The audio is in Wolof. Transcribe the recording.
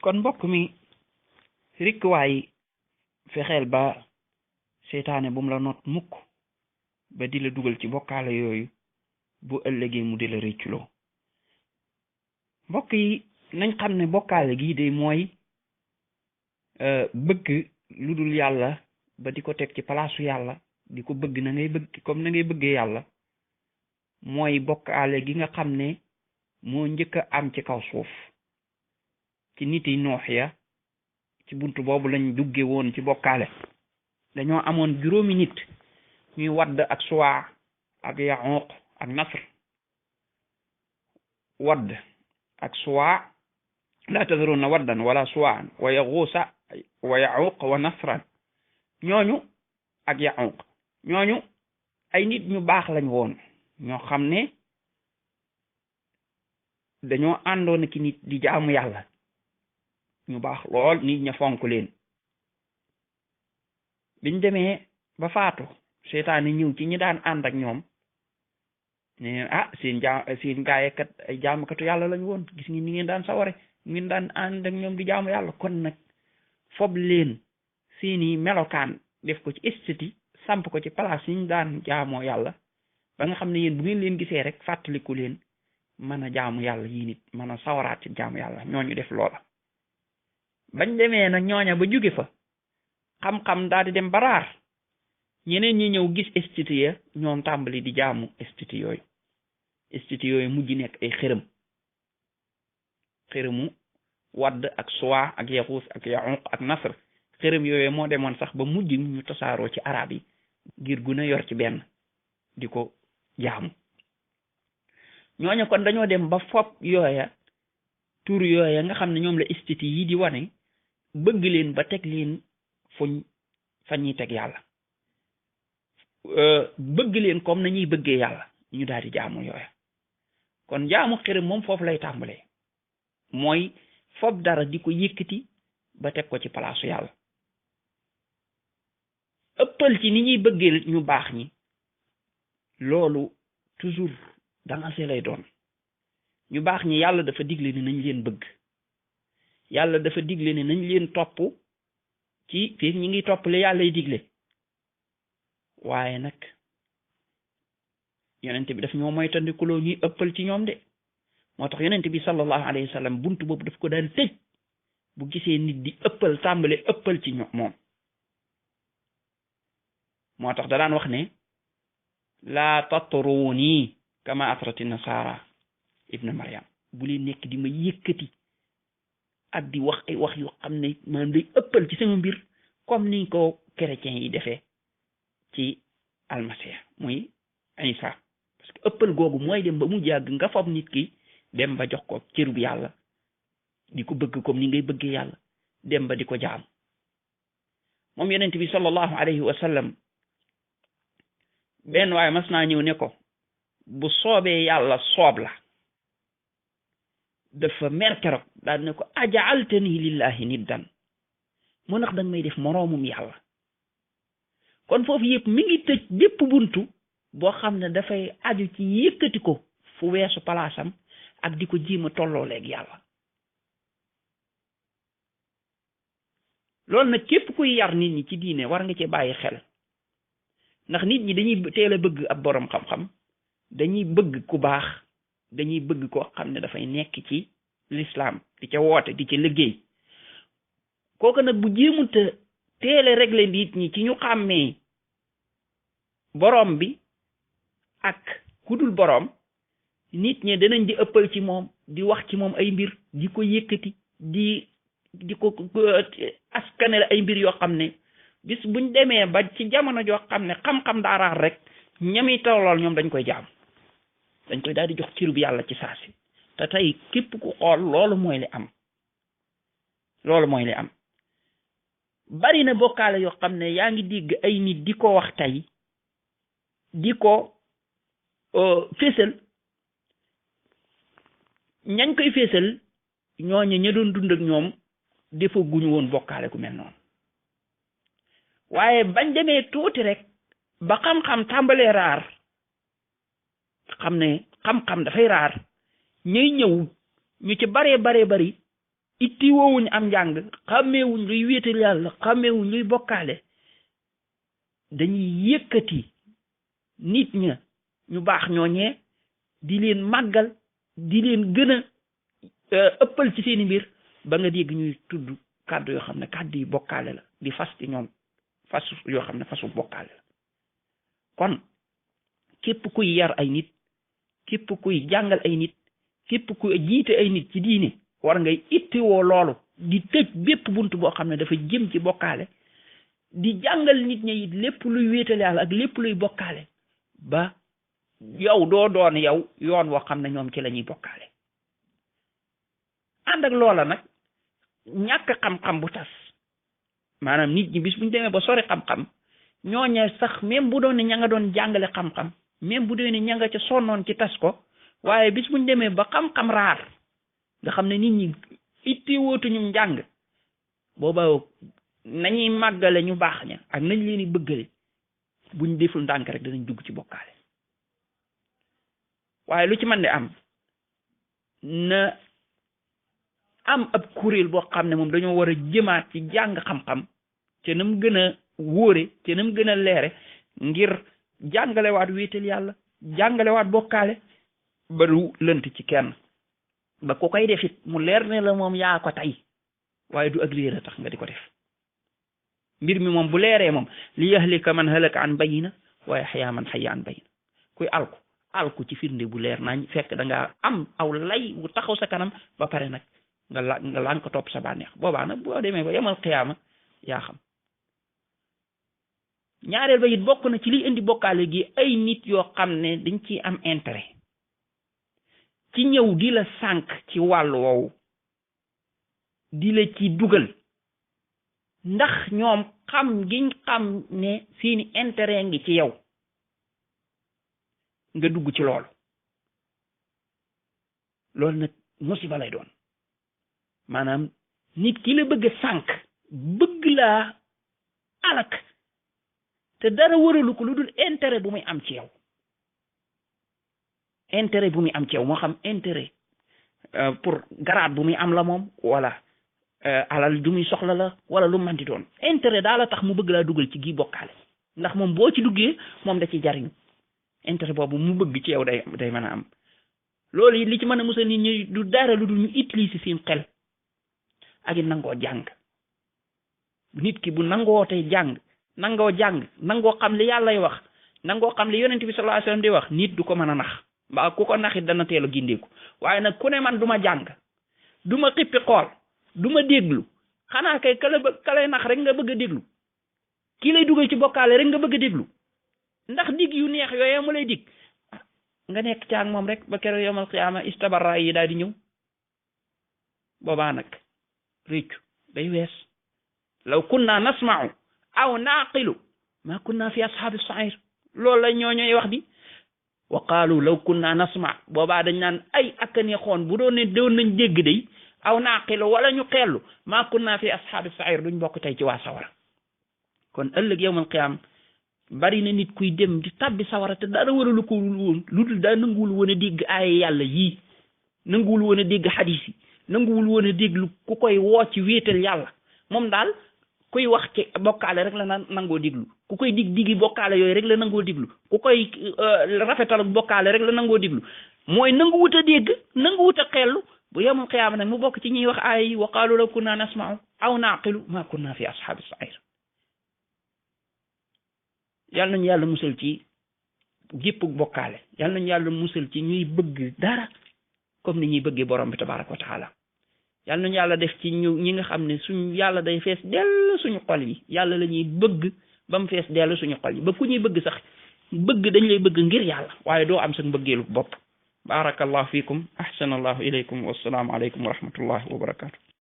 kon mbokk mi rikkuwaay fexeel ba seytaane bu mu la not mukk ba di la dugal ci bokkaale yooyu bu ëllëgee mu di la récculoo mbokk yi nañ xam ne bokkaale gii de mooy bëgg lu dul yàlla ba di ko teg ci palaasu yàlla di ko bëgg na ngay bëgg comme na ngay bëggee yàlla mooy bokkaale gi nga xam ne moo njëkk a am ci kaw suuf ci nit yi noox ya ci buntu boobu lañ dugge woon ci bokkaale dañoo amoon juróomi nit ñuy wadd ak suwaa ak yaxuuq ak nasr wadd ak suwaa laa tadruna waddan wala suwaan wa yaxuusa wa yaxuuq wa nasran ñooñu ak yaxuuq ñooñu ay nit ñu baax lañ woon ñoo xam ne dañoo àndoon ki nit di jaamu yàlla ñu baax lool nit ña fonk leen biñ demee ba faatu seytaane ñëw ci ñi daan ànd ak ñoom ne seen gaayekat ay jaamukatu yàlla lañ woon gis ngi ni ngeen daan saware ngeen daan ànd ak ñoom di jaamu yàlla kon nag fob leen seeni melokaan def ko ci esthétique samp ko ci place yi ñu daan jaamoo yàlla ba nga xam ne yéen bu ngeen leen gisee rek fàttaliku leen mën a jaamu yàlla yii nit mën a sawaraat ci jaamu yàlla ñooñu def loola bañ demee nag ñooña ba jóge fa xam-xam daal di dem baraar ñeneen ñi ñëw gis esthétique ya ñoom tàmbali di jaamu esthétique yooyu mujj nekk ay xërëmu wadd ak suwa ak yaxuus ak yaxuuq ak nasr xërëm yooyu moo demoon sax ba mujj ñu tasaaroo ci arab yi ngir gu ne yor ci benn di ko jaamu ñooñu kon dañoo dem ba fopp yooya tur yooya nga xam ne ñoom la esthétique yi di wane bëgg leen ba teg leen fa ñuy teg yàlla bëgg leen comme nañuy bëggee yàlla ñu daal di jaamu yooya kon jaamu xërëm moom foofu lay tàmbalee mooy fopp dara di ko yëkkati ba teg ko ci palaasu yàlla ëppal ci ni ñuy bëggee ñu baax ñi loolu toujours danger lay doon ñu baax ñi yàlla dafa digle ne nañ leen bëgg yàlla dafa digle ne nañ leen topp ci fii ñi ngi topp li yàlla y digle waaye nag yonent bi daf ñoo moytandikuloo ñuy ëppal ci ñoom de moo tax yonent bi sallallahu alayhi wa sallam buntu boobu daf ko daan tëj bu gisee nit di ëppal tàmbale ëppal ci moom moo tax da daan wax ne laa tatruni kama atrati nasara ibn Maryam bu leen nekk di ma yëkkati ak di wax ay wax yoo xam ne maanaam day ëppal ci sama mbir comme ni ko chrétiens yi defee ci almasiya muy Isa parce que ëppal googu mooy dem ba mu jàgg nga fob nit ki dem ba jox ko cër bu yàlla di ko bëgg comme ni ngay bëggee yàlla dem ba di ko jaam moom yonent bi sallallahu alayhi wa sallam benn waaye mas naa ñëw ne ko bu soobee yàlla soob la dafa mer keroog daal ne ko ajaaltani lillahi niddan mu ndax danga may def moroomum yàlla kon foofu yëpp mi ngi tëj bépp buntu boo xam ne dafay aju ci yëkkati ko fu weesu palaasam ak di ko jiima tolloo leeg yàlla loolu nag képp kuy yar nit ñi ci diine war nga ci bàyyi xel ndax nit ñi dañuy teel a bëgg ab borom xam-xam dañuy bëgg ku baax dañuy bëgg koo xam ne dafay nekk ci l'islam di ca woote di ca liggéey kooku nag bu jéemuta teel a régler nit ñi ci ñu xàmmee borom bi ak kudul borom nit ñi danañ di ëppal ci moom di wax ci moom ay mbir di ko yëkkati di ko askanel ay mbir yoo xam ne bis buñ demee ba ci jamono joo xam ne xam-xam daa raar rek ñami tollool ñoom dañ koy jaam dañ koy daal di jox cër bi yàlla ci saasi te tey képp ku xool loolu mooy li am bari na bokkaale yoo xam ne yaa ngi dégg ay nit di ko wax tey di ko fésal ñañ koy fésal ñooñu ña doon dund ak ñoom defoo guñu woon bokkaale ku mel noonu waaye bañ demee tuuti rek ba xam-xam tàmbalee raar xam ne xam-xam dafay raar ñuy ñëw ñu ci baree bari itti woowuñ am njàng xàmmeewuñ luy wéetal yàlla xàmmeewuñ luy bokkaale dañuy yëkkati nit ña ñu baax ñooñee di leen màggal di leen gën a ëppal ci seeni mbir ba nga dégg ñuy tudd kàddu yoo xam ne kàddu yi bokkaale la di fas ci ñoom fas yoo xam ne fasu bokkaale la kon képp kuy yar ay nit képp kuy jàngal ay nit képp kuy jiite ay nit ci diine war ngay ittewoo loolu di tëj bépp bunt boo xam ne dafa jëm ci bokkaale di jàngal nit ñi it lépp luy wéetal yàlla ak lépp luy bokkaale ba yow doo doon yow yoon woo xam ne ñoom ci la ñuy bokkaale ànd ak loola nag ñàkk xam-xam bu tas maanaam nit ñi bis buñ demee ba sori xam-xam ñooñe sax même bu doon ne ña nga doon jàngale xam-xam même bu doon ne ña nga ca sonnoon ci tas ko waaye bis buñ demee ba xam-xam raar nga xam ne nit ñi itti wootuñu njàng booba nañuy màggale ñu baax ña ak nañ leen di bëggale buñ deful ndànk rek danañ dugg ci bokkaale waaye lu ci mën di am na am ab kuréel boo xam ne moom dañoo war a jëmaat ci jàng xam-xam te na mu gën a wóore te na mu gën a leere ngir jàngalewaat wéetal yàlla jàngalewaat bokkaale ba du lënt ci kenn ba ku koy def it mu leer ne la moom yaa ko tey waaye du ak réer a tax nga di ko def mbir mi moom bu leeree moom li yahlika man halaka an bayina wa yaxya man xayya an bayina kuy alku ci firnde bu leer nañ fekk da ngaa am aw lay bu taxaw sa kanam ba pare nag nga laan ko topp sa bànneex boobaa nag boo demee ba yemal xiyaama yaa xam ñaareel ba it bokk na ci liy indi bokkaale gi ay nit yoo xam ne dañ ciy am intérêt ci ñëw di la sànq ci wàllu woowu di la ci dugal ndax ñoom xam giñ xam ne seeni intérêt ngi ci yow nga dugg ci loolu nag musiba lay doon maanaam nit ki la bëgg a sànq bëgg laa alak te dara waralu ko lu dul intérêt bu muy am ci yow intérêt bu muy am ci yow moo xam intérêt pour grade bu muy am la moom wala alal du muy soxla la wala lu manti doon intérêt daa la tax mu bëgg laa dugal ci gi bokkaale ndax moom boo ci duggee moom da ci jariñ intérêt boobu mu bëgg ci yow day mën a am loolu it li ci mën a musal nit ñi du dara lu dul ñu utiliser seen xel ak it nangoo jàng nit ki bu nangoo tey jàng nangoo xam li yàllay wax nangoo xam li yonent bi sallallahu alayhi wasallam di wax nit du ko mën a nax mbaa ku ko naxit dana teel a gindeeku waaye nag ku ne man du ma jàng du ma xippi xool du ma déglu xanaa kay ka lay nax rek nga bëgg a déglu kii lay dugal ci bokkaale rek nga bëgg a déglu ndax dig yu neex yooyu mu lay dig nga nekk caag moom rek ba keroog yawmal qiyaama istabarra yi daal di ñëw boobaa nag réccu day wees law kunna nasma'u aw naaqilu ma kunna fi ashaabi sa'iir loolu la ñooñoy wax di wa qaalu law kunna nasma boobaa dañ naan ay ak ne xoon bu doon ne doon nañ dégg day aw naaqilu wala ñu xellu ma kunna fi ashaabi sa'iir duñ bokk tey ci waa sawara kon ëllëg yawmal qiyaama bari na nit kuy dem di tabbi sawara te dara waralu ko woon lu dul daa nanguwul woon a dégg ay yàlla yii nanguwul woon a dégg xadiis yi nanguwul woon a déglu ku koy woo ci wéetal yàlla moom daal kuy wax ci bokkaale rek la nangoo déglu ku koy digi bokkaale yooyu rek la nangoo déglu ku koy rafetal bokkaale rek la nangoo déglu mooy nangu wut a dégg nangu wut a xellu bu yawmal qiyaama nag mu bokk ci ñuy wax ay wa qaalu law kunna nasma'u aw naaqilu ma kunna fi ashaabi sa'iir yàlla nañu yàlla musal ci gépp bokkaale yàlla nañu yàlla musal ci ñuy bëgg dara comme ni ñuy bëggee borom bi tabaaraka wa taala yàlla nañu yàlla def ci ñi nga xam ne suñu yàlla day fees dell suñu xol yi yàlla la ñuy bëgg ba mu fees dell suñu xol yi ba ku ñuy bëgg sax bëgg dañ lay bëgg ngir yàlla waaye doo am sax mbëggeelu bopp barakallahu fiikum ahsanallahu ilaykum wassalaamu aleykum wa rahmatullahi wa barakatuh